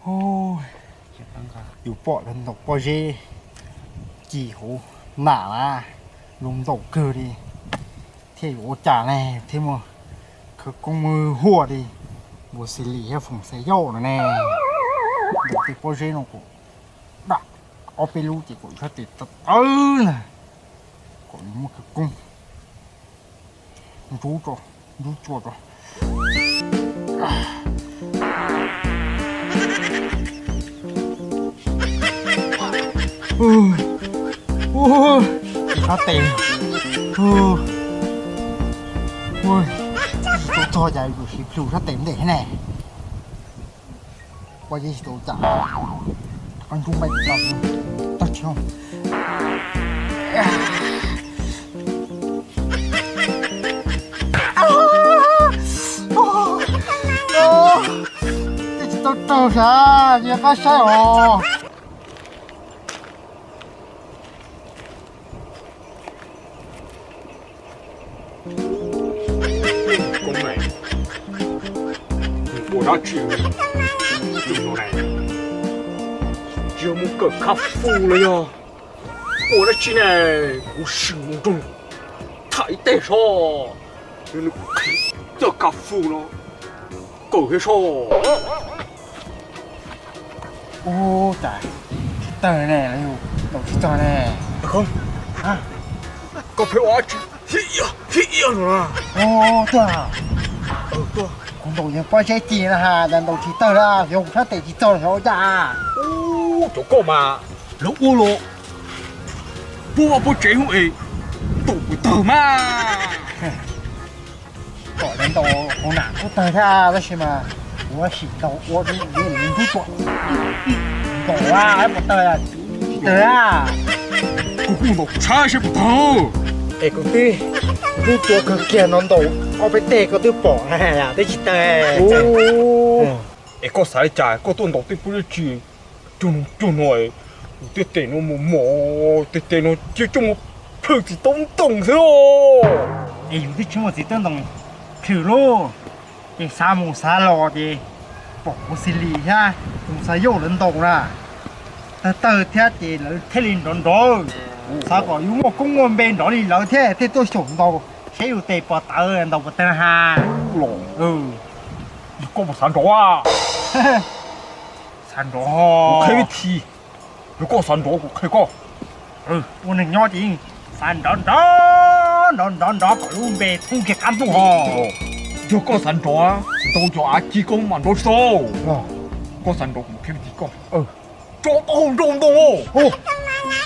Hu, yus pom lawv ntaus pob zeb ci hauv nam na, zoo ntaus kawg li, thiaj yuav ua cas ne, thiaj muaj khawv koob huaj li Npus Xis Lis thiab Foom Xais Yauj no ne. Ntaus tej pob zeb no kom dam ob peb lub ces kom sab tes tawv tawv na, kom nws muaj khawv koob. Nrub tso, nrub tsuag tso. Sab tes, tsis tau txog cas yuav siv plhws sab tes ntej thiab ne. Ua yeej tsis tau cas, qab nrub npaim tag tsis. Tej tsis tau raug sav, yog qab saib os. Koob na, ua dab tsi no ne? Tsis yog mus kawm kha fu los yog ua dab tsi ne? Kuv sim mus nrog tham ib teg seb nws qhia cov kha fu no kawm thiab seb. Ub, cas tsis tawg ne, lawv yus ntaus tsis txog ne. Koj pheej ua dab tsi thiab iab thiab iab no na? Tuaj, kuv ntaus yog pob zeb ci na ha, cas ntaus tsis tawg na, xyov kuv sab tes tsis txog xyov ua cas. Ub, cov koj mas lawv ua los puag vaj puag tsev hub es ntaus puas tawg mas. Kom lawv ntaus hauv nam kuj tawg thiab tab sis mas kuv sim ntaus ua nrub tsuag, ntaus puas tawg, tsis tawg a. Kuv kuj ntaus tshab seb puas tawg. Es kuv twb nrub tsuag kawg kiag no ntaus ob peb teg koj twb pom twb tsis tawg. Es koj xav li cas koj tuaj ntaus tej pob zeb ci cuag no, cuag no, kuv tej tes no mos mos, tej tes no cia coj mus plhws txiv taub ntoo xwb. Es yus twb tsis muaj txiv taub ntoo plhws lauj, ces xav mus xav los ces pom kuv Xis Lis thiab kuv Xais Yauj lawv ntaus na, tawg tawg thiab ces lawv thiaj li nrov nrov. Xav kom yus muaj koob muaj npe nrov li lawv thiab thiaj tuaj xyaum ntaus seb yus tes puas tawv, ntaus puas tawg na ha. Los, yog koj puas xav nrov? Xav nrov. Kuv qhia vib thi. Yog koj xav nrov kuv qhia koj. Ua neeg nyob ces yeej xav nrov nrov, nrov nrov nrov kom lub npe thoob kiag qab ntuj ho. Yog koj xav nrov, ntaus cov av ci koj mam nrov tsis tau. Koj xav nrov kuv qhia vib thi koj. Tso tau nrau ntoo.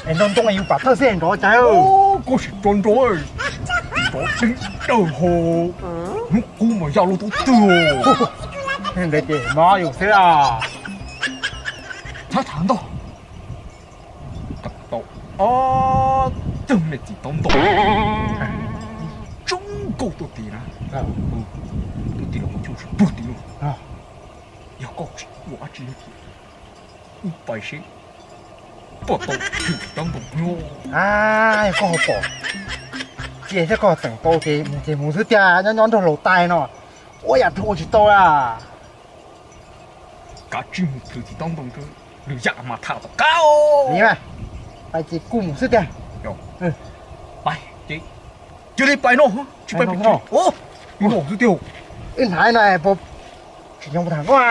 Es nrau ntoo yus pam thawj xwb nrov cas. Koj sim tso nrau, nrov tseeb dawg ho, hnub qub mas ya luaj tau twg. Ntawd ces mob yus xwb a. Txhob tham ntau. Tau ob tug me txiv taub ntoo zoo nkauj tuaj tid na. Tuaj tid los mus cuj pug tid lauj. Yog koj tsis ua dab tsi li ces wb pais seb puas tau plhws txiv taub ntoo. Yog koj ho pom cia thiab koj teem tau ces mus ces mus xwb tiag, nyob nyob nrog laus tais no ua yam twg ua tsis tau a. Kav tsij mus plhws txiv taub ntoo, lwm yam mas tham tom qab. Pais ces kuj mus xwb tiag. Pais ces cia li pais no, tsis pais pem no xwb tiag. Wb hnav no tsis nyob tham koj.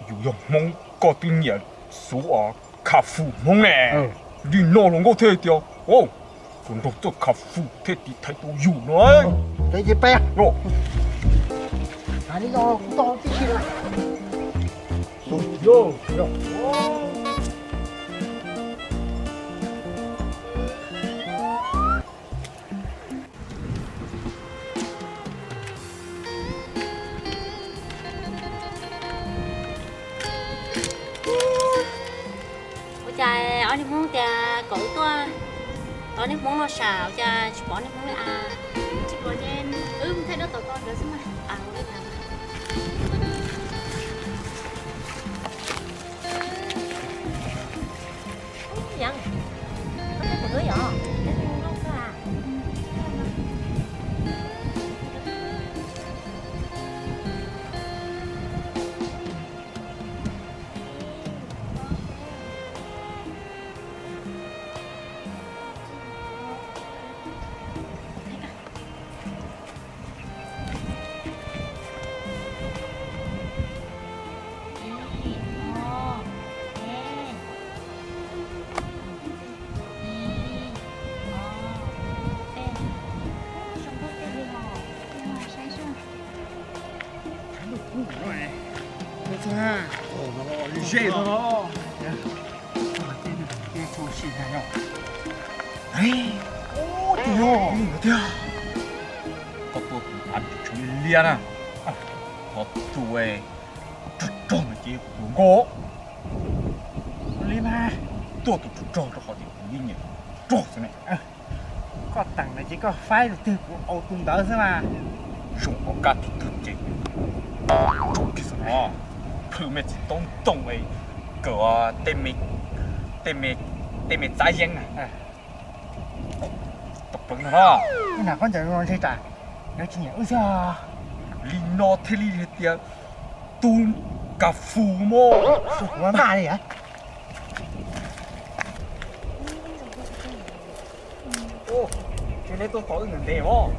Yus yog Hmoob koj twb nyiam xuv os, kha fu Hmoob ne. Li no hluas nkauj thiaj tias, kuv nrog txoj kha fu thiaj tiv thaiv tau yus no. Ces pais. Ua cas ob niag Hmoob tias kom wb tuaj tos niag Hmoob no sam, ua cas tsis pom niag Hmoob li as? Tsis pom ces wb mus thaij duab tom toj ntawd xwb mas. Zej no. Tiag, koj tuaj tus av tshwv liab na, ho tus rog rog no ces kuv tus nkauj li mas, tuaj tus rog rog rau qhov tias kuv yeej nyiam rog xwb ne. Koj teem ntawd ces koj faib tus twg kuv aus tus ntawd xwb mas. Zoo ua kab tus twg ces tso kiag xwb no, plhws me txiv taub ntoo kawm tej me, tej me txab yeeb na. Tau pleev no, ib nag khaub ncaws no ntshe tsam nws tsis nyiam wb xwb. Li no thiaj li hais tias tu ka fu mog. Kuv maj li a. Neb tuaj tos wb ntev ntev os.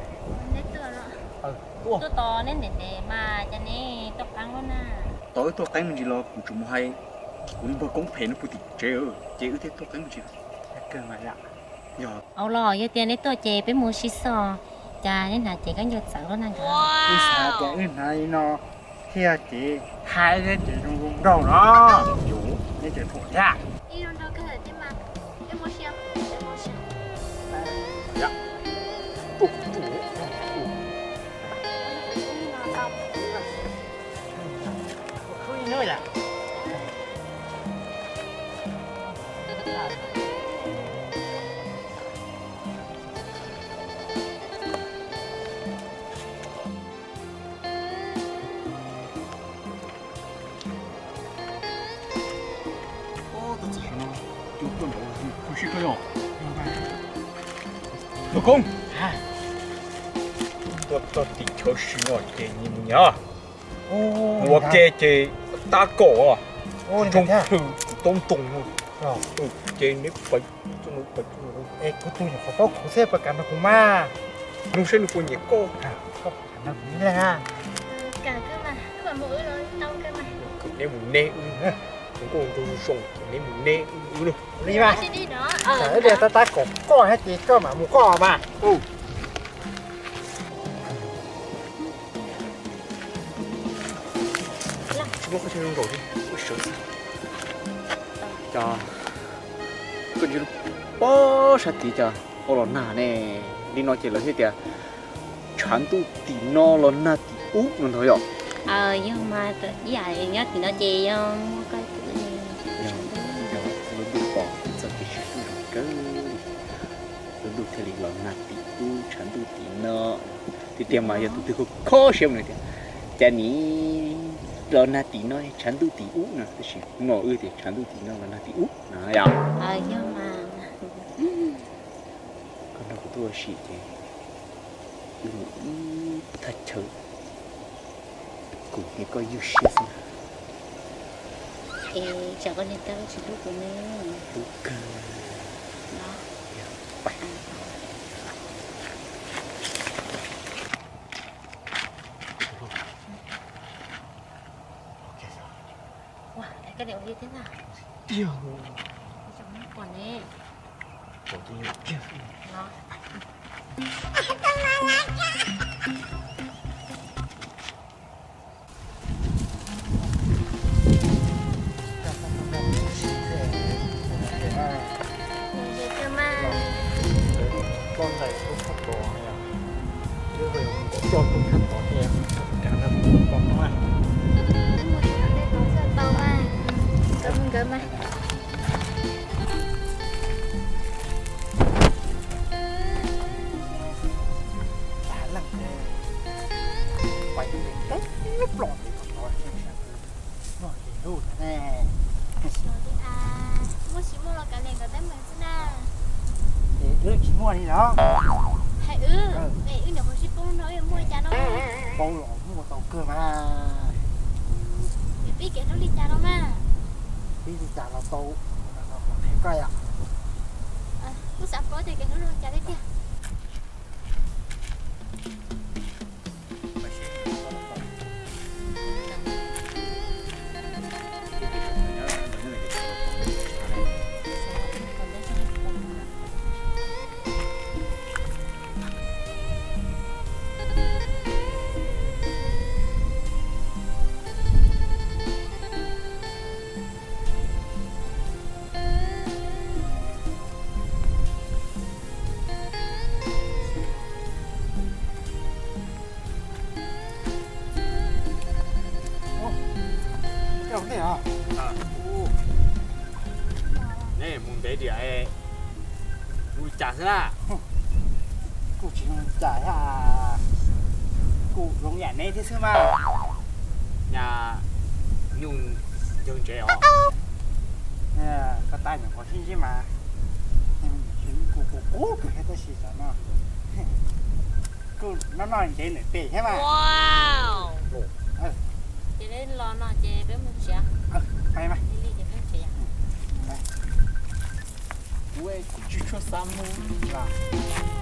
Tuaj tos neb ntev ntev mas cas neb tuaj qeeb lub na. Tos wb tuaj qeeb me ntsis los kuv tseem mus hais kuv npawg koob phem no puag tim tsev, ces wb thiaj tuaj qeeb me ntsis. Au los yog tias neb tuaj ces peb mus ua si xwb, cas neb hnav cev khaub ncaws txawv lub na nkawd. Wb xav tias wb hnav li no thiaj ces hais neb ces zoo zoo nraug no, neb ces thuam thiab. Tus koob, tuaj txog tim chaw si no ces nyias mus nyias, mus ua ke ces tab kaum, tsoo plhws tus taub ntoo no, ces neb pais, kuv tus nyuam qhuav paub khuv xeb pais kam nrog kuv mas, nug seb nws puas nyiam koj. Neb mus neb wb, kuv nkauj nraug zoo zoo, neb mus neb wb wb. Li mas, tsam ib pliag tab tab kaum koj thiab ces koj mam mus koj mas. Tsis muaj qhov chaw zoo nraum li, ua sawv xwb. Cas koj ntsia lub pob sab tid cas ua los nag ne, li no ces lawv thiaj tias tshav ntuj tim no los nag tim ub no ntag yom. Yog mas, ib yam nyob tim no ces yog muaj koj tus, yog lub ntuj pom txog kev sib hlub zoo kawg li, lub ntuj thiaj li los nag tim ub tshav ntuj tim no. Tiag tiag mas yog tus twg kho kho siab mus tias, cas nim los nag tim no tshav ntuj tim ub no, tab sis no wb tias tshav ntuj tim no los nag tim ub no yom. Koj nrog kuv tuaj ua si ces wb mus ib thaj chaw, kuv nrog koj ywj siab xwb. Es tsam koj niag tab tsis hlub kuv ne. Hlub kawg. Tiag, pom ne. Pom tus nyuam kiag. Muaj tsis muaj los kav liam nkawd teeb meem xwb na. Ces wb tsis muaj li los? Hais wb, es wb nyuam qhuav sib poob no wb yuav muaj li cas no? Poob los muaj tau kawg mas. Es pib kev hlub li cas no mas? Pib li cas los tau, qhia koj yom. Kuj xav paub tias kev hlub zoo li cas thiab tiag. Nej mus ntev diam, mus li cas xwb na? Kuj tsis zoo li cas thiab, kuj zoo yam neb thiab xwb mas. Nyuj yawg ntsev os. Koj tab nyuam qhuav sib ntsib mas, kuj qub qub kawg thiab tab sis tam no kuj noj noj ntsev ntawm pem thiab mas. Ces los no ces peb mus tsev. Kuv kuj tsis tshua xav mus los.